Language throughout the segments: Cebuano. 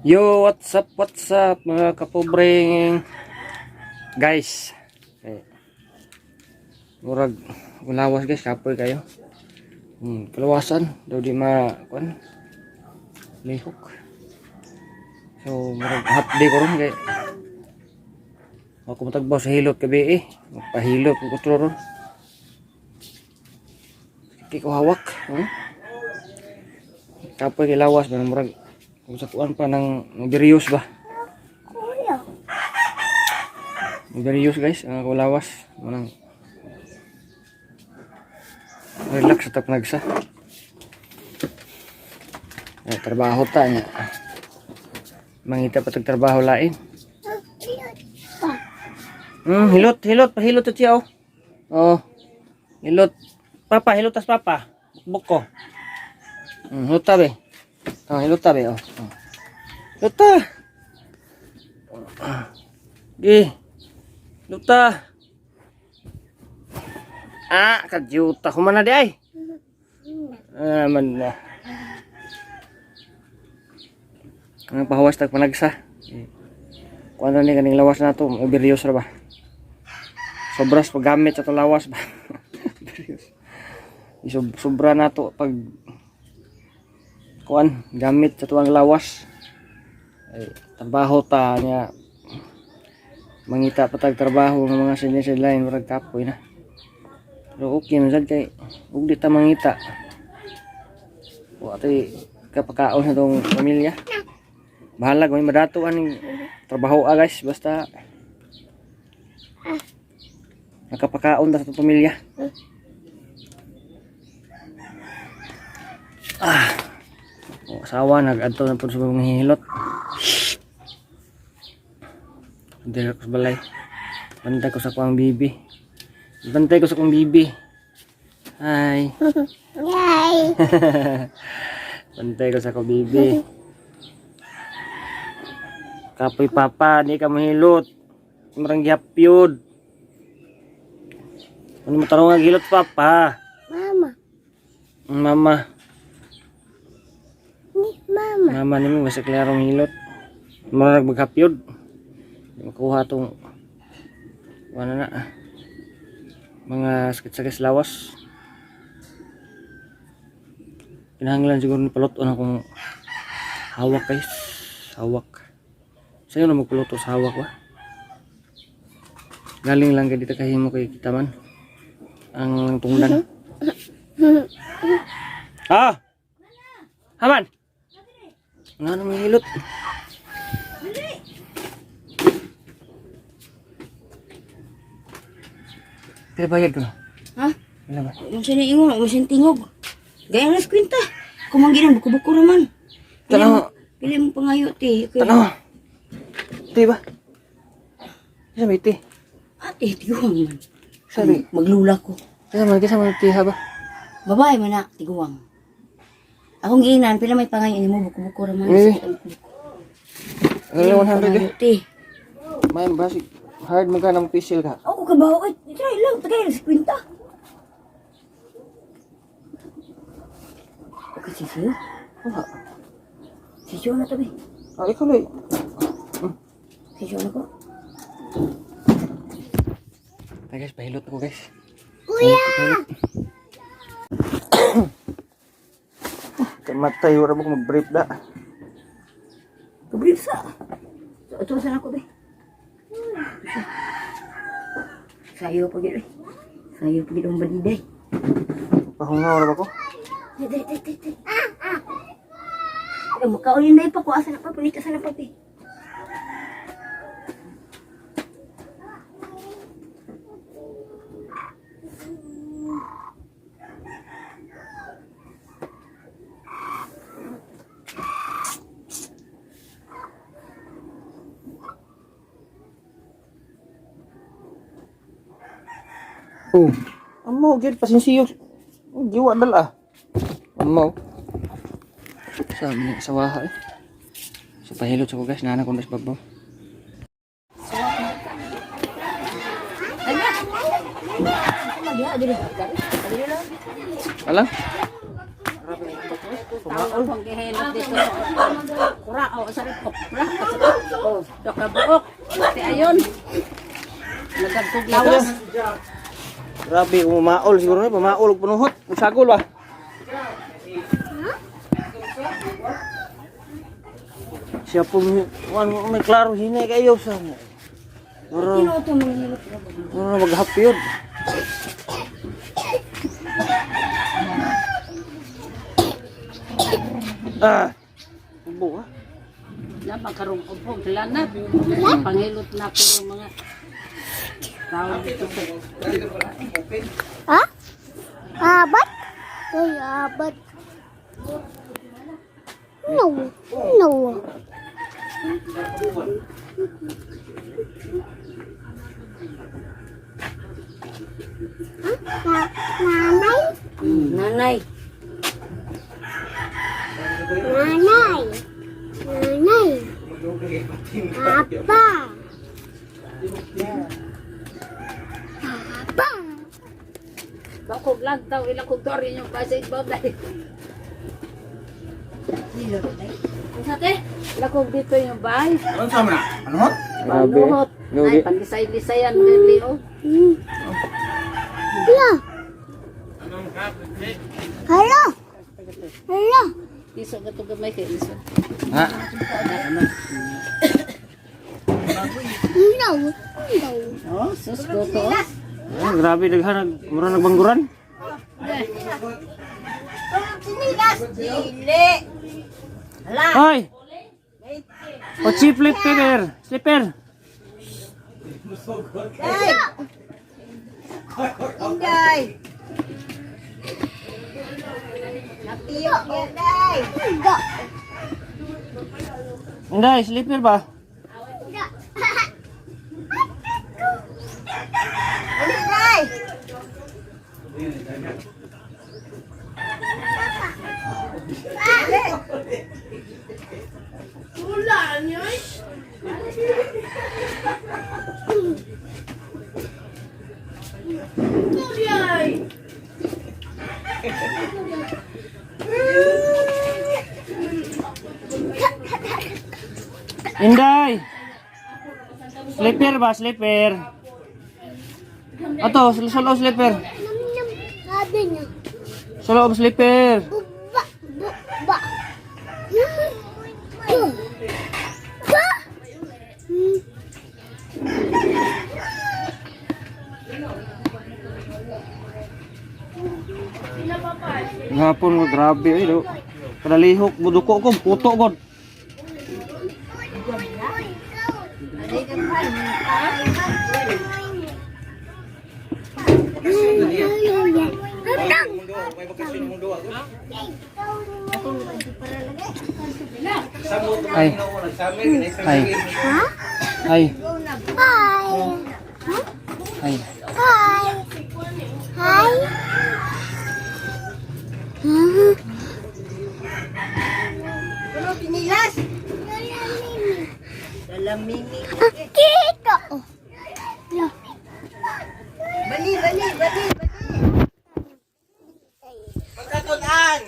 Yo, what's up mga kapobreng guys. Eh, murag ulawas guys, kapoy kayo. Kalawasan daw di ma kuan lihok. So murag half day ko ron kay ako matagbaw sa hilot gabi eh. Magpahilot ko kutro ron. Di ko hawak. Kapoy kay lawas ba murag kung sa tuan pa ng Noberius ba? Noberius guys, ang ako lawas. Manang relax sa nagsa. Eh, trabaho ta niya. Mangita pa tag trabaho lain. Hilot, hilot, pahilot to siya oh. Oh. Hilot. Papa, hilot tas papa. Bukbuk ko. Hilot ta be. Oh, hilot ta be oh. Oh. Hilot ta. Gi. Hilot ta. Ah, kadyuta ko man na di ay. Ah, man na. Ang pahawas tag panagsa. Kuan ni kaning lawas na to, overuse ra ba? Sobras paggamit sa to lawas ba? Overuse. Isob sobra na to pag kuan gamit sa tuang lawas. Ay, trabaho ta niya. Mangita pa tag trabaho ng mga senior sideline murag kapoy na. Pero okay man sad kay ug di ta mangita. Wa tay kapakaon sa tong pamilya. Bahala kung may madato aning trabaho ah, guys, basta nakapakaon ta sa tong pamilya. Ah. O, asawa nag-adto na po sa mga hilot. Dili ko sa balay. Bantay ko sa kuang bibi. Bantay ko sa kuang bibi. Hi. Hi. Bantay ko sa kuang bibi. Kapoy papa, di ka mahilot. Marang gihapyod. Ano mo tarong nga hilot papa? Mama. Mama. Ni mama. Mama nimo basta klarong hilot. Murag maghapyod. Di makuha tong ano na mga sakit-sakit sa lawas. Kinahanglan siguro ni paluto na kung hawak guys. Hawak. Sa'yo na magpaluto sa hawak ba? Galing lang kay dito kahimo kay kita man. Ang tungdan. Ah! Haman! Nga naman hilot. Pila bayad ko na? Ha? Pila ba? Unsa ni ingon, unsa ni tingog. Gaya na kwenta. Kumangginan buko-buko naman. Tanaw. Pili mo pangayo ti. Okay. Tanaw. Ti ba? Isa may ti. Ate, tiguang man. Sabi. Maglula ko. Kisa man, kisa man ti ha ba? Babae man na, tiguang. Akong giinan, pila may pangayo nimo buko-buko raman. Eh. Sakit ang buko-buko. Ano 100 eh? Pangayo, ti. May basig. Hard mo ka ng pisil ka. Ako ka ba? Ay, try lang, tagay lang sa kwenta. Okay, sisiyo. Wala. Sisiyo na tabi. Ah, ikaw lang. Sisiyo na ko. Ay guys, pahilot ako guys. Kuya. Kamatay, wala mo mag-brief da. Kabrief sa. Ito sa ako be. Sayo pa gid. Sayo pa gid ang badiday. Pahungaw ra ba ko? Dai dai dai dai. dai. Ay, makaulin na pa ko asa na pa punita sa na pa be. Oh. Amo, gyud pasinsiyo. Giwa dala. Amo. Sa mga sawaha eh. So pahilot sa ko guys, nana ko na sa babaw. Magiha diri. Diri lang. Alam? Pamaol. Akong gihilot dito. Kura o sa okra. Oh, doka buok. Ti ayon. Nagagkog lawas. Grabe, umaol siguro na, pamaol og panuhot. Musagol ba? Siya po, wan may klaro hinay kayo sa mo. Mura, mura maghappy yun. Ah, ubo ah. Lamang karong upo lanat. Pangilot na pero mga tao dito sa Ha? Abat? Ay, abat. No. No. Ha? Nanay? Nanay. Nanay. Nanay. Papa. Papa. Bakog lang daw ilang kog dori yung pasig babay. Unsa te? Lakog dito yung bay. Ano sa na? Ano hot? Grabe. Panuhot. Lugi. Ay, panglisay-lisayan really oh. Hala. Hala. Hala. Iso ka to gamay kay iso. Ha? No. No. Oh, sus ko to. Ah, grabe daghan nag mura nagbangguran. Hoy! O chip slipper, slipper. Inday! Napiyok yan, Day! Go. Inday, slipper ba? Go. Ano, Day? Inday! Slipper ba? Slipper. Ato, sa loob slipper. Nam nam. Sabi niya. Sa loob slipper. Buba. Buba. Go. Go. Gapon ko, grabe. Ay, do. Kadalihok, buduko ko, puto ko. Ay. Ay. Ay. Hi. Ay. Hi. Hi. Huh? Ano, pinilas? Dalamimi. Kiko. Lo. Bali, bali, bali, bali. Pagkatunan!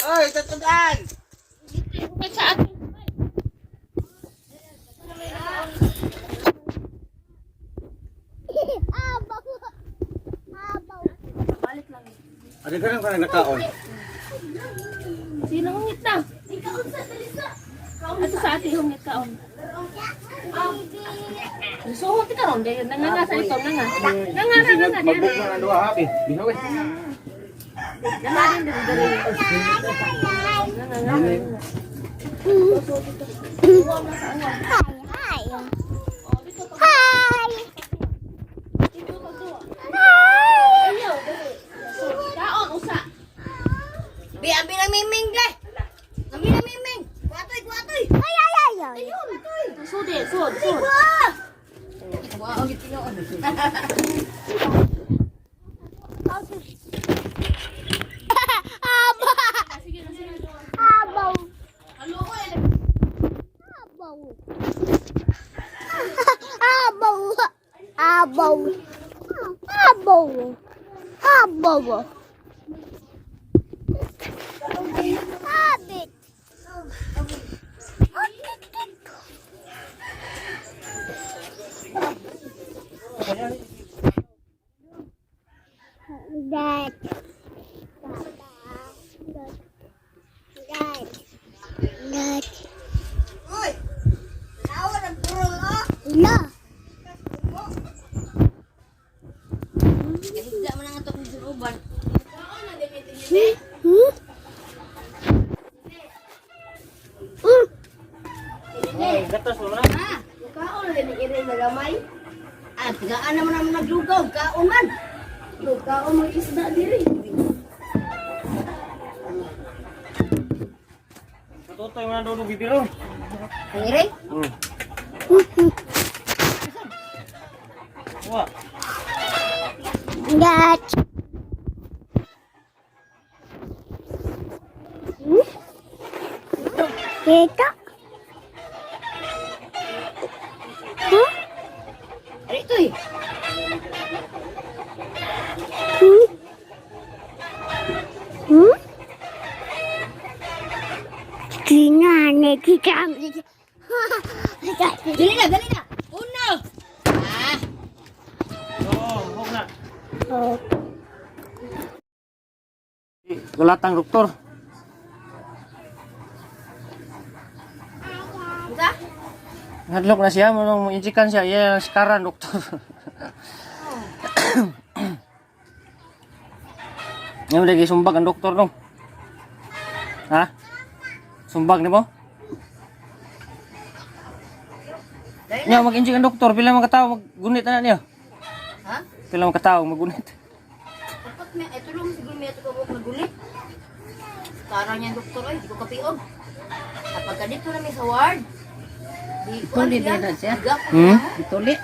Oy, tatunan! Abaw. Abaw. Ano ka nang nakaon? Sino hungit na? Ato sa ate hungit kaon. Suhot ka ron, dahil nanganga sa ito, nanga. Nanga, nanga, nanga. Magbuk na ang duha ha. Eh, bihaw eh. Nanga din, dali, dali. Nanga, nanga. Hi. Hi. Hi. Hi. Kaon, usa. Bi, abi ng miming, Day! Abi ng miming! Kuwatoy, kuwatoy! Ay, ay, ay, ay. Sudi, sud, sud. Wow, gitinoon. Aba. Abaw. Abaw. Abaw. Abaw. Abaw. Abaw. Bobo. Abit. Dad. Dad. Dad. Uy! Tawad ang purong oh! La. Kahigda man ang atong uban. Hmm? Hmm? Gatas mo na. Ha? Kaon na din iri na gamay. Ah, tagaan naman ang naglugaw, kaon man. Kaon mo isda diri. Tutoy mo na doon bibiro. Ang iri? Wa. Dad. Hmm? Kita? Hmm? Ari ito eh. Hmm? Hmm? Kinane kita. Dali na, dali na. Uno. Ah, Oo, hug na. Oh. Gulatang doktor. buka. Hadlok na siya, mo nung injikan siya, iya sekarang doktor. Ngayon lagi sumbag ang doktor nung. Ha? Sumbag ni mo? Dali na. Nya mag-injik ang doktor, pila man katao maggunit na niya. Ha? Pila man katao maggunit. Dapat may, ito lang siguro may ito kabuk na gulit. Tara niya doktor ay, di ko kapiog. Kapag ka dito na may sa ward, di ko Tuli din na siya. Higa ko Hmm? na. Tuli.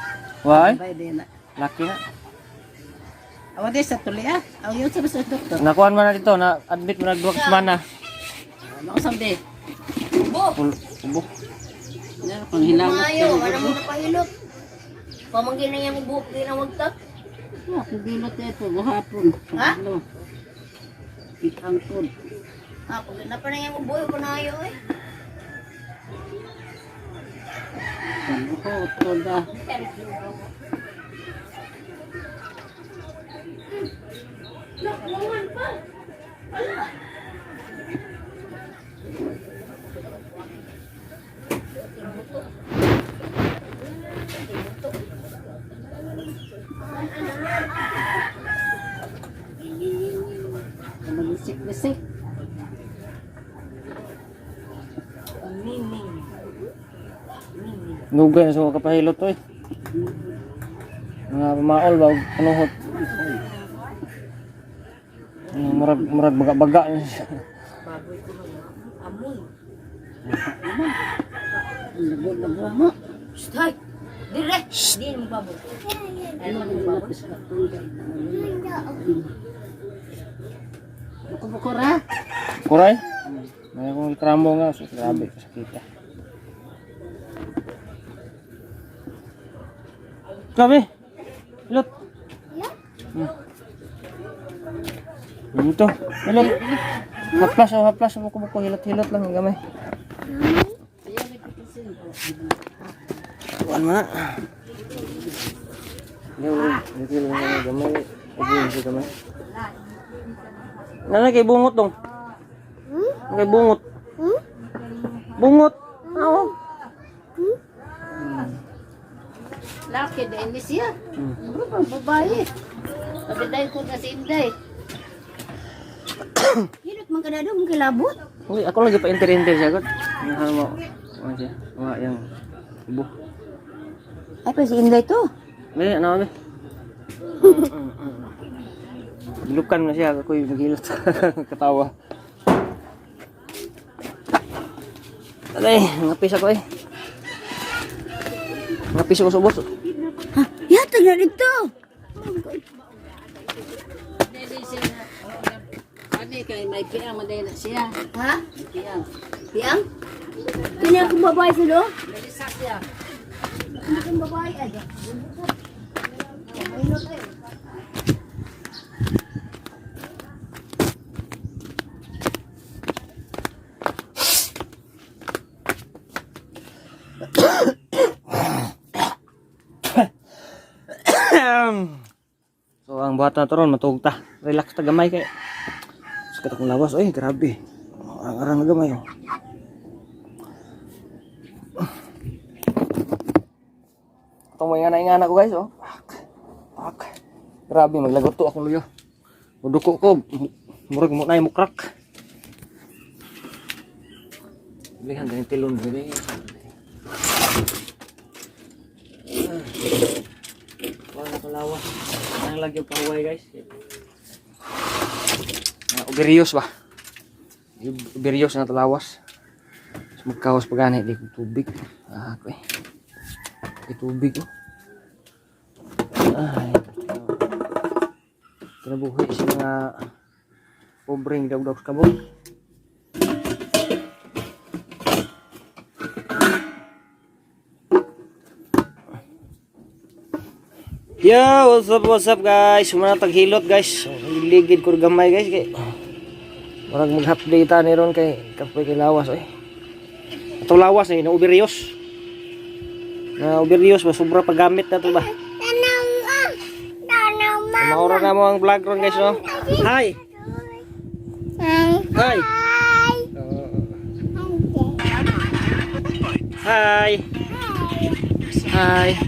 Why? Bay din na. Laki na. Awa di sa tuli ah. Aw yun sa sa doktor. Nakuan man na dito, na admit mo na duha ka semana. Ano samde? Ubo. Ubo. Na kung hinamot Maayo, ka. wala mo napahilot. Pamangkin na niyang ubo, ginawagtak. Ah, kung gilot na ito, buhapon. Ha? Ano? Itangkod. Ah, pag na pa na niyang ubo, yung panayo eh. Ano ko, toda. Magisik-bisik. Dugay na sa kapahilot to eh. Mga pamaol ba og panuhot. Ano, Murag murag baga-baga na siya. Amoy. Lago-lago mo. Shh, hay! Dire! Di mo babo. Ano mo babo? Buko-buko ra. Kuray? May akong kramo nga, so grabe kasakita. Grabe. Hilot. Dito. Hilot. Haplas oh, haplas buko-buko hilot-hilot lang ang gamay. Kuan mo na. Hindi, dito lang ang gamay. Ubo siya gamay. Nanay kay bungot dong. Kay bungot. Hmm? Bungot. Oo. Laki dahil ni siya. Ano ba, babae? Sabi dahil ko na si Inday. Hilot man kada dong kilabot. Uy, ako lagi pa enter-enter siya kot. Ang mo. Ano siya? Wa yang ubo. Ay pa si Inday to. May ano kami? Gilukan na siya ako'y naghilot. Katawa. Alay, ngapis ako eh. Ngapis ako sa ubos. Ha, yata na dito. Dahil siya. Ano kay may piang man dahil na siya. Ha? May piang. Piyang? Kanya akong babae sa do? Dali sa siya. Kanya akong babae ay. Ang buhaton na to ron, matug ta. Relax ta gamay kay. Sakit akong lawas oy, grabe. Arang-arang na gamay oh. Itong mga ingana ko guys oh. Pak. Pak. Grabe maglagot to akong luyo. Muduko ko, murag mo na mukrak. Bilihan ganing tilon dili. Wala na kalawas. Ang lagi pahuway guys. Uberios ba? Uberios na talawas. So, magkawas pa gani, di ko tubig. Ah, okay. Di tubig oh. Ay. Kinabuhi sa mga pobreng dawdaw sa kabog. Yo, what's up guys? Muna taghilot guys. So, Ligid ko gamay guys kay. Murag mag half day ta ni ron kay kapoy kay lawas oy. Atong lawas ni na uberios. Na uberios ba sobra paggamit na to ba? Tanaw ah. Tanaw ma. Maura na mo ang vlog ron guys no. Hi. Hi. Hi. Hi. Hi. Hi.